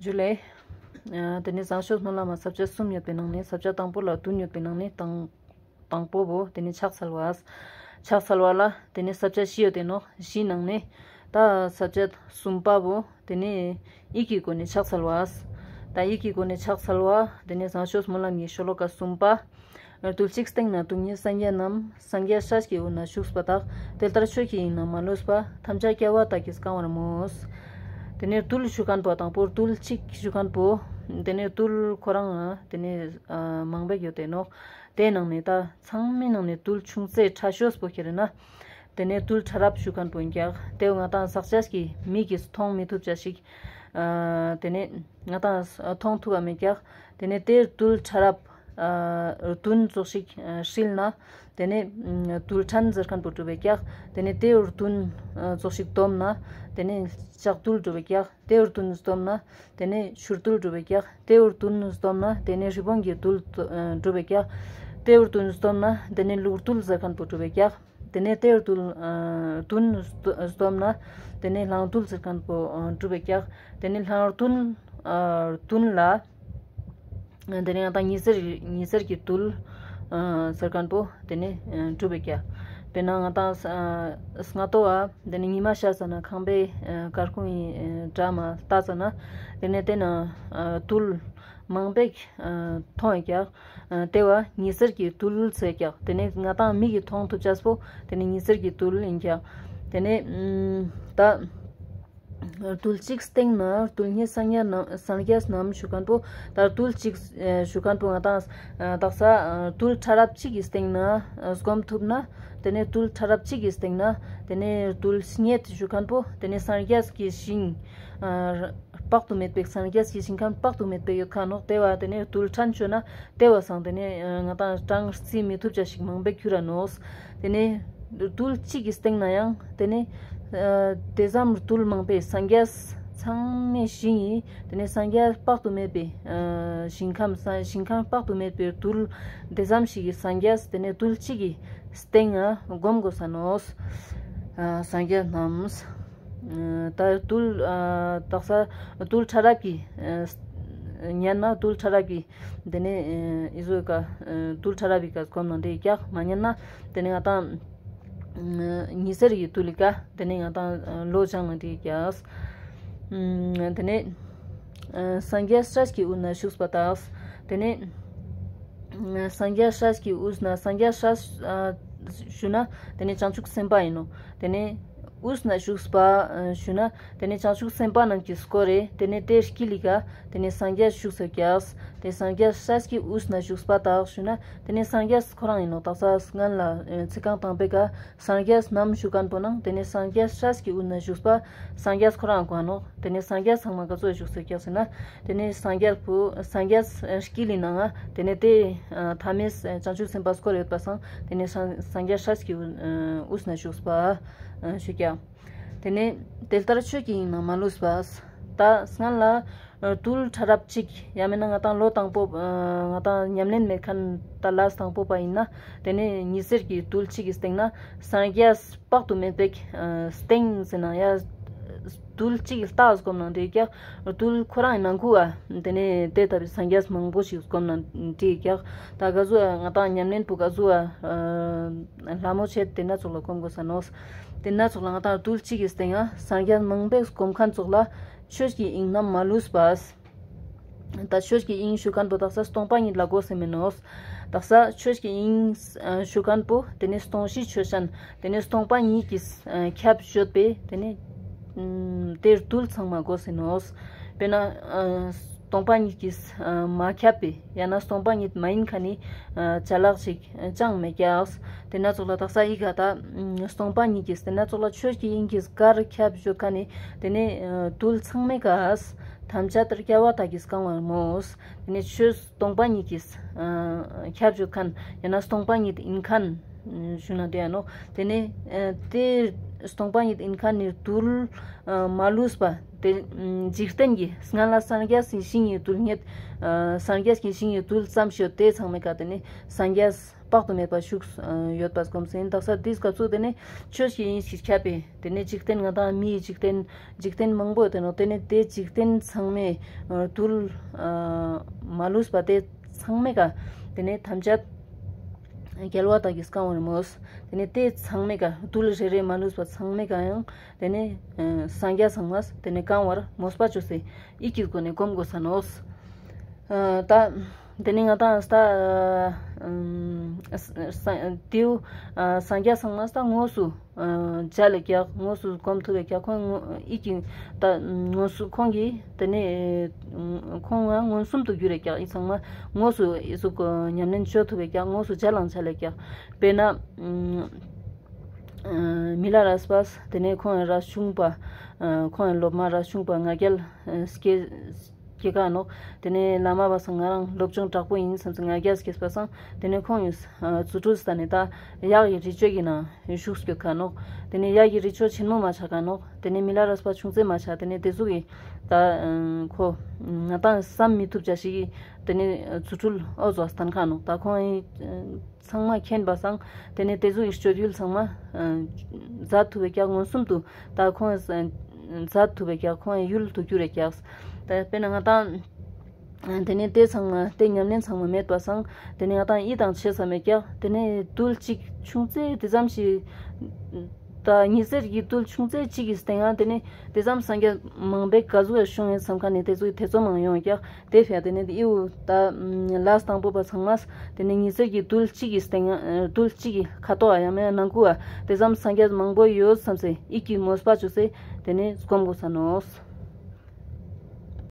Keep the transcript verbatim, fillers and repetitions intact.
ཇུ་ལེ། ཨ་དེ་ནེ་བཟང་སྤྱོད་སྨོན་ལམ་ས་བཅད་གསུམ་ཡོད་པའི་ནང་ནེ་ས་བཅད་དང་པོ་ལ་བདུན་ཡོད་པའི་ནང་ནེ་དང་དང་པོ་བོ་དེ་ནེ་ཕྱག་འཚལ་བ། ཕྱག་འཚལ་བ་ལ་དེ་ནེ་ས་བཅད་བཞི་ཡོད་དེ་ནོག། བཞི་ནང་ནེ་ད་ས་བཅད་གསུམ་པ་བོ་དེ་ནེ་ཡིད་ཀྱི་སྒོ་ནེ་ཕྱག་འཚལ་བ། ད་ཡིད་ཀྱི་སྒོ་ནེ་ཕྱག་འཚལ་བ་དེ་ནེ་བཟང་སྤྱོད་སྨོན་ལམ་གྱི་ཤོ་ལོ་ཀ་གསུམ་པ། རྡུལ་གཅིག་སྟེང་ན་རྡུལ་སྙེད་སངས་རྒྱས་རྣམས། སངས་རྒྱས་སྲས་ཀྱི་དབུས་ན་བཞུགས་པ་དག། དེ་ལྟར་ཆོས་ཀྱི་དབྱིངས་རྣམས་མ་ལུས་པ། ཐམས་ཅད་སྐྱེ་བ་དག་གིས་གང་བར་མོས། དེ་ནེ་རྡུལ་ཞུ་ཁན་པོ་དང་པོ་རྡུལ་གཅིག་ཞུ་ཁན་པོ། དེ་ནེ་རྡུལ་ཁོ་རང་དེ་ནེ་ཨ་མང་པོ་ཡོད་དེ་ནོག། དེ་ནང་ནེ་ད་ཚང་མའི་ནང་ནེ་རྡུལ་ཆུང་ཙེ་ཕྲ་ཤོས་པོ་ཁྱེར་ན། དེ་ནེ་རྡུལ་ཕྲ་རབ་ཞུ་ཁན་པོ་ཨིན་ཀྱག། དེ་བོ་ང་དང་ཟག་བཅས་ཀྱི་མིག་གིས་མཐོང་མི་ཐུབ་ཅེས་ཤིག། ཨ་དེ་ནེ་ང་དང་མཐོང་ཐུབ་བ་མེད་ཀྱག། དེ་ནེ་དེ་རྡུལ་ཕྲ་རབ་ཨ་བདུན་ཙོགས་ཤིག་ཨ་བསྲིལ་ན། དེ་ནེ་ཨ་རྡུལ་ཕྲན་ཟེར་ཁན་པོ་གྲུབ་པའི་ཀྱག། དེ་ནེ་དེ་རྡུལ་ཨ་ཙོགས་ཤིག་བསྡོམས་ན། དེ་ནེ་ལྕགས་རྡུལ་གྲུབ་པའི་ཀྱག། དེ་རྡུལ་བསྡོམས་ན། དེ་ནེ་ཆུ་རྡུལ་གྲུབ་པའི་ཀྱག། དེ་རྡུལ་བསྡོམས་ན། དེ་ནེ་རི་བོང་གི་རྡུལ་ཨ་གྲུབ་པའི་ཀྱག། དེ་རྡུལ་བསྡོམས་ན། དེ་ནེ་ལུག་རྡུལ་ཟེར་ཁན་པོ་གྲུབ་པའི་ཀྱག། དེ་ནེ་དེ་རྡུལ་ཨ་བདུན་བསྡོམས་ན། དེ་ནེ་གླང་རྡུལ་ཟེར་ཁན་པོ་ཨ་གྲུབ་པའི་ཀྱག། དེ་ནེ་གླང་རྡུལ་ཨ་བདུན་ལ། དེ་ནེ་ང་དང་ཉི་ཟེར་ཉི་ཟེར་གྱི་རྡུལ་ཨ་ཟེར་ཁན་པོ་དེ་ནེ་ཨ་གྲུབ་པའི་ཀྱག། དཔེར་ན་ང་དང་ཨ་སྔ་ཏོག་བ་དེ་ནེ་ཉི་མ་ཤར་ཙ་ན་ཁང་པའི་ཨ་སྐར་ཁུང་ངི་ཨ་འགྲམ་ལྟ་ཙ་ན། དེ་ནེ་དེ་ན་ཨ་རྡུལ་མང་པོ་ཨ་མཐོང་ཡོད་ཀྱག། ཨ་དེ་བོ་ཉི་ཟེར་གྱི་རྡུལ་ཟེར་ཀྱག། དེ་ནེ་ང་དང་མིག་གིས་མཐོང་ཐུབ་ཅེས་པོ་དེ་ནེ་ཉི་ཟེར་གྱི་རྡུལ་ཨིན་ཀྱག། དེ་ནེ་ཨ་ད་རྡུལ་གཅིག་སྟེང་ན་རྡུལ་སྙེད་སངས་རྒྱས་རྣམས་སངས་རྒྱས་རྣམས་ཞུ་ཁན་པོ། ད་རྡུལ་གཅིག་ཨ་ཞུ་ཁན་པོ་ང་དང་ཨ་དག་ས་ཨ་རྡུལ་ཕྲ་རབ་གཅིག་གི་སྟེང་ན་ཨ་སྒོམ་ཐུབ་ན། དེ་ནེ་རྡུལ་ཕྲ་རབ་གཅིག་གི་སྟེང་ན་དེ་ནེ་རྡུལ་སྙེད་ཞུ་ཁན་པོ་དེ་ནེ་སངས་རྒྱས་ཀྱི་ཞིང་ཨ་དཔག་ཏུ་མེད་པའི་སངས་རྒྱས་ཀྱི་ཞིང་ཁམས་དཔག་ཏུ་མེད་པའི་ཡོད་ཁན་ནོག། དེ་བོ་དེ་ནེ་རྡུལ་ཕྲན་ཞུ་ན་དེ་བོ་སང་དེ་ནེ་ཨ་ང་དང་གྲངས་རྩིས་མི་ཐུབ་ཅེས་ཤིག་མང་པོ་ཁྱེར་ར་ནོག། དེ་ནེ་རྡུལ་གཅིག་གི་སྟེང་ན་ཡང་དེ་ནེ་ཨ་དེ་ཙམ་རྡུལ་མང་པོའི་སངས་རྒྱས་ཚང་མའི་ཞིང་ངི་དེ་ནེ་སངས་རྒྱས་དཔག་ཏུ་མེད་པའི་ཨ་ཞིང་ཁམས་ས་ཞིང་ཁམས་དཔག་ཏུ་མེད་པའི་རྡུལ་དེ་ཙམ་ཞིག་གི་སངས་རྒྱས་དེ་ནེ་རྡུལ་གཅིག་གི་སྟེང་ང་སྒོམ་དགོས་ས་ནོག། ཨ་སངས་རྒྱས་རྣམས་ཨ་ད་རྡུལ་ཨ་དག་ས་རྡུལ་ཕྲ་རབ་ཀྱི་ཨ་ཉན་ན་རྡུལ་ཕྲ་རབ་ཀྱི་དེ་ནེ་ཨ་ཨི་ཟུག་ག་ཨ་རྡུལ་ཕྲ་རབ་ཀྱི་ཀ་སྒོམ་ན་དེ་ཀྱག། མ་ཉན་ན་དེ་ནེ་ང་དང་ཨ་ཉི་ཟེར་གྱི་རྡུལ་ལི་ཀ་དེ་ནེ་ང་དང་ཨ་བློ་སྦྱང་ན་དེ་ཀྱག། ཨ་དེ་ནེ་ཨ་སངས་རྒྱས་སྲས་ཀྱི་དབུས་ན་བཞུགས་པ་དག། དེ་ནེ་ཨ་སངས་རྒྱས་སྲས་ཀྱི་དབུས་ན་སངས་རྒྱས་སྲས་ཨ་ཞུ་ན་དེ་ནེ་བྱང་ཆུབ་སེམས་དཔའ་ཨིན་ནོག། དེ་ནེ་དབུས་ན་བཞུགས་པ་ཨ་ཞུ་ན་དེ་ནེ་བྱང་ཆུབ་སེམས་དཔའ་རྣམས་ཀྱིས་བསྐོར་རེ་དེ་ནེ་དེའི་དཀྱིལ་ལི་ཀ་དེ་ནེ་སངས་རྒྱས་བཞུགས་སོ་ཀྱག། དེ་སངས་རྒྱས་སྲས་ཀྱི་དབུས་ན་བཞུགས་པ་དག་ཞུ་ན་དེ་ནེ་སངས་རྒྱས་ཁོ་རང་ཨིན་ནོག། དག་ས་སྔན་ལ་ཨ་ཚིག་རྐང་དང་པོའི་ཀ་སངས་རྒྱས་རྣམས་ཞུ་ཁན་པོ་ནང་དེ་ནེ་སངས་རྒྱས་སྲས་ཀྱི་དབུས་ན་བཞུགས་པ་སངས་རྒྱས་ཁོ་རང་གོ་ནོག། དེ་ནེ་སངས་རྒྱས་ཚང་མ་ག་ཙོགས་བཞུགས་སོ་ཀྱག་ཟེར་ན་དེ་ནེ་སངས་རྒྱས་པོ་སངས་རྒྱས་ཨ་དཀྱིལ་ལི་ནང་ང་དེ་ནེ་དེ་ཨ་ཐ་མའི་ཨ་བྱང་ཆུབ་སེམས་དཔའ་བསྐོར་ཡོད་པ་སང་དེ་ནེ་སངས་སངས་རྒྱས་སྲས་ཀྱི་དབུས་ཨ་དབུས་ན་བཞུགས་པ་ཨ་ཞུ་ཀྱག། དེ་ནེ་དེ་ལྟར་ཆོས་ཀྱི་དབྱིངས་རྣམས་མ་ལུས་པ། ད་སྔན་ལ་ཨ་རྡུལ་ཕྲ་རབ་གཅིག་ཡང་མེན་ན་ང་དང་བློ་དང་པོ་ཨ་ང་དང་ཉམས་ལེན་མེད་ཁན་ད་ལས་དང་པོ་པ་ཨིན་ན་དེ་ནེ་ཉི་ཟེར་གྱི་རྡུལ་གཅིག་གི་སྟེང་ན་སངས་རྒྱས་དཔག་ཏུ་མེད་པའི་ཨ་སྟེང་ཟེར་ན་ཡ་རྡུལ་གཅིག་གི་ལྟ་སྒོམ་ན་དེ་ཀྱག། རྡུལ་ཁོ་རང་ནང་ཁུ་བ་དེ་ནེ་དེ་ལྟ་བུའི་སངས་རྒྱས་མང་པོ་ཞིག་སྒོམ་ན་དེ་ཀྱག། ད་ག་ཟུག་ང་དང་ཉམས་ལེན་པོ་ག་ཟུག་ཨ་ལྷ་མོ་ཆེ་དེ་ན་ཙོགས་ལ་སྒོམ་དགོས་ས་ནོག། དེ་ན་ཙོགས་ལ་ང་དང་རྡུལ་གཅིག་གི་སྟེང་ང་སངས་རྒྱས་མང་པོས་སྒོམ་ཁན་ཙོགས་ལ་ཆོས་ཀྱི་དབྱིངས་རྣམས་མ་ལུས་པ། ད་ཆོས་ཀྱི་དབྱིངས་ཞུ་ཁན་པོ་དག་ས་སྟོང་པ་ཉིད་ལ་གོ་ས་མེན་ནོག། དག་ས་ཆོས་ཀྱི་དབྱིངས་ཨ་ཞུ་ཁན་པོ་དེ་ནེ་སྟོང་གཞི་ཆོས་ཅན། དེ་ནེ་སྟོང་པ་ཉིད་ཀྱིས་ཨ་ཁྱབ་བརྗོད་པའི་དེ་ནེ་ཨ་དེ་རྡུལ་ཚང་མ་གོ་ས་ནོག། དཔེར་ན་ཨ་སྟོང་པ་ཉིད་ཀྱིས་ཨ་མ་ཁྱབ་པའི་ཡང་ན་སྟོང་པ་ཉིད་མ་ཡིན་ཁན་ནི་ཨ་ཅ་ལག་ཅིག་ཅང་མེད་ཀྱག། དེ་ན་ཙོགས་ལ་དག་ས་ཡི་ག་ད་ཨ་སྟོང་པ་ཉིད་ཀྱིས་དེ་ན་ཙོགས་ལ་ཆོས་ཀྱི་དབྱིངས་ཀྱིས་གར་ཁྱབ་བརྗོད་ཁན་ནི་དེ་ནེ་ཨ་རྡུལ་ཚང་མའི་ཀ་ཐམས་ཅད་སྐྱེ་བ་དག་གིས་གང་བར་མོས། དེ་ནེ་ཆོས་སྟོང་པ་ཉིད་ཀྱིས་ཨ་ཁྱབ་བརྗོད་ཁན་ཡང་ན་སྟོང་པ་ཉིད་ཨིན་ཁན་ཞུ་ན་དེ་ཡ་ནོག། དེ་ནེ་ཨ་དེ་སྟོང་པ་ཉིད་ཨིན་ཁན་ནི་རྡུལ་ཨ་མ་ལུས་པ་དེ་ཨ་འཇིག་རྟེན་གྱི་སྔན་ལ་སངས་རྒྱས་སི་ཞིང་ངི་རྡུལ་སྙེད་ཨ་སངས་རྒྱས་ཀྱི་ཞིང་ངི་རྡུལ་ཙམ་ཞིག་དེ་ཚང་མའི་ཀ་དེ་ནེ་སངས་རྒྱས་ དཔག་ཏུ་མེད་པ་བཞུགས་ཡོད་པ་སྒོམ་སེ་ཡིན། དག་ས་དེ་སྐབས་སུ་དེ་ནས་ཆོས་ཀྱི་དབྱིངས་ཤིག་ཁྱབ་པས། དེ་ནས་འཇིག་རྟེན་ང་དང་མིའི་འཇིག་རྟེན་འཇིག་རྟེན་མང་པོ་ཡོད་དེ་ནོག་དེ་ནས་དེ་འཇིག་རྟེན་ཚང་མའི་རྡུལ་མ་ལུས་པ་དེ་ཚང་མའི་ཀ་དེ་ནས་ཐམས་ཅད་རྒྱལ་བ་དག་གིས་བཀང་བར་མོས། དེ་ནས་དེ་ཚང་མའི་ཀ་རྡུལ་རེ་རེ་མ་ལུས་པ་ཚང་མའི་ཀ་ཡང་དེ་ནས་སངས་རྒྱས་ཚང་མས་དེ་ནས་བཀང་བར་མོས་པ་བཅོས་སེ་ཡིད་ཀྱི་སྒོ་ནས་སྒོམ་དགོས་ས་ནོག་ད་དེ་ནས་ང་དང་ད་ཨམ་ས་ས་དེའུ་ཨ་སངས་རྒྱས་ཚང་མ་ད་དངོས་སུ་ཨ་མཇལ་ལ་ཀྱག་དངོས་སུ་སྒོམ་ཐུབ་པའི་ཀྱག་ཁོང་ངོ་ཡིད་ཀྱི་ད་དངོས་སུ་ཁོང་གིས་དེ་ནས་ཁོང་ང་མངོན་སུམ་དུ་གྱུར་རེ་ཀྱག་ཡིད་ཚང་མ་དངོས་སུ་ཡིད་གཟུགས་ཉམས་ལེན་བཅོ་ཐུབ་པའི་ཀྱག་དངོས་སུ་མཇལ་ལང་མཇལ་ལ་ཀྱག་དཔེར་ན་ཨམ་ཨ་མི་ལ་རས་པས་དེ་ནས་ཁོང་ཡང་རས་ཆུང་པ་ཨ་ཁོང་ཡང་སློབ་མ་རས་ཆུང་པ་ང་རྒྱལ་ཨ་སྐྱེ་སྐྱེ་ཀ་ནོག་དེ་ནས་བླ་མ་བ་སང་ང་རང་སློབ་སྦྱོང་དྲག་པོ་ཡིན་བསམ་སེ་ང་རྒྱལ་སྐྱེས་པ་སང་དེ་ནས་ཁོང་ཡང་ཨ་རྫུ་འཕྲུལ་ས་ནས་ད་གཡག་གི་རི་ཁྱོད་ཀྱི་ནང་བཞུགས་སྐྱོད་ཀ་ནོག་དེ་ནས་གཡག་གི་རི་ཁྱོད་ཆེན་མོ་མ་ཆགས་ཀ་ནོག་དེ་ནས་མི་ལ་རས་པ་ཆུང་ཙེ་མ་ཆགས། དེ་ནས་དེ་ཟུག་གི་ད་ཨ་ཁོ་ང་དང་བསམ་མི་ཐུབ་ཅེས་ཤིག་གི་དེ་ནས་རྫུ་འཕྲུལ་འོ་ཟོ་སྟན་ཀ་ནོག་ད་ཁོང་ཡང་ཚང་མ་མཁྱེན་པ་སང་དེ་ནས་དེ་ཚོ་ཡི་སྤྱོད་ཡུལ་ཚང་མ་ཨ་མཛད་ཐུབ་པའི་ཀྱག་མངོན་སུམ་དུ་ད་ཁོང་ཨ་མཛད་ཐུབ་པའི་ཀྱག་ཁོང་ཡུལ་དུ་གྱུར་རེ་ཀྱག་ད་དཔེར་ན་ང་དང་དེ་ནས་དེ་ཚང་མ་དེ་ཉམས་ལེན་ཚང་མ་མེད་པ་སང་དེ་ནས་ང་དང་ཡིད་དང་ཆེས་ས་མེད་ཀྱག་དེ་ནས་རྡུལ་གཅིག་ཆུང་ཙེ་དེ་ཙམ་ཞིག་ད་ཉི་ཟེར་གྱི་རྡུལ་ཆུང་ཙེ་གཅིག་གི་སྟེང་ང་དེ་ནས་དེ་ཙམ་སངས་རྒྱས་མང་པོའི་ག་ཟུག་ཡ་བྱུང་ཡིན་བསམ་ཁ་ནས་དེ་ཚོ་ཐེ་ཚོམ་མང་ཡོང་ཀྱག་དེ་ཕྱིར་དེ་ནས་དེ་ཡིའུ་ད་ལས་དང་པོ་པ་ཚང་མས་དེ་ནས་ཉི་ཟེར་གྱི་རྡུལ་གཅིག་གི་སྟེང་ང་རྡུལ་གཅིག་གི་ཁ་དོག་ཡང་མེད་ནང་ཁུལ་བ་དེ་ཙམ་སངས་རྒྱས་མང་པོ་ཡོད་བསམ་སེ་ཡིད་ཀྱི་མོས་པ་བཅོས་སེ་དེ་ནས་སྒོམ་དགོས་ས་ནོག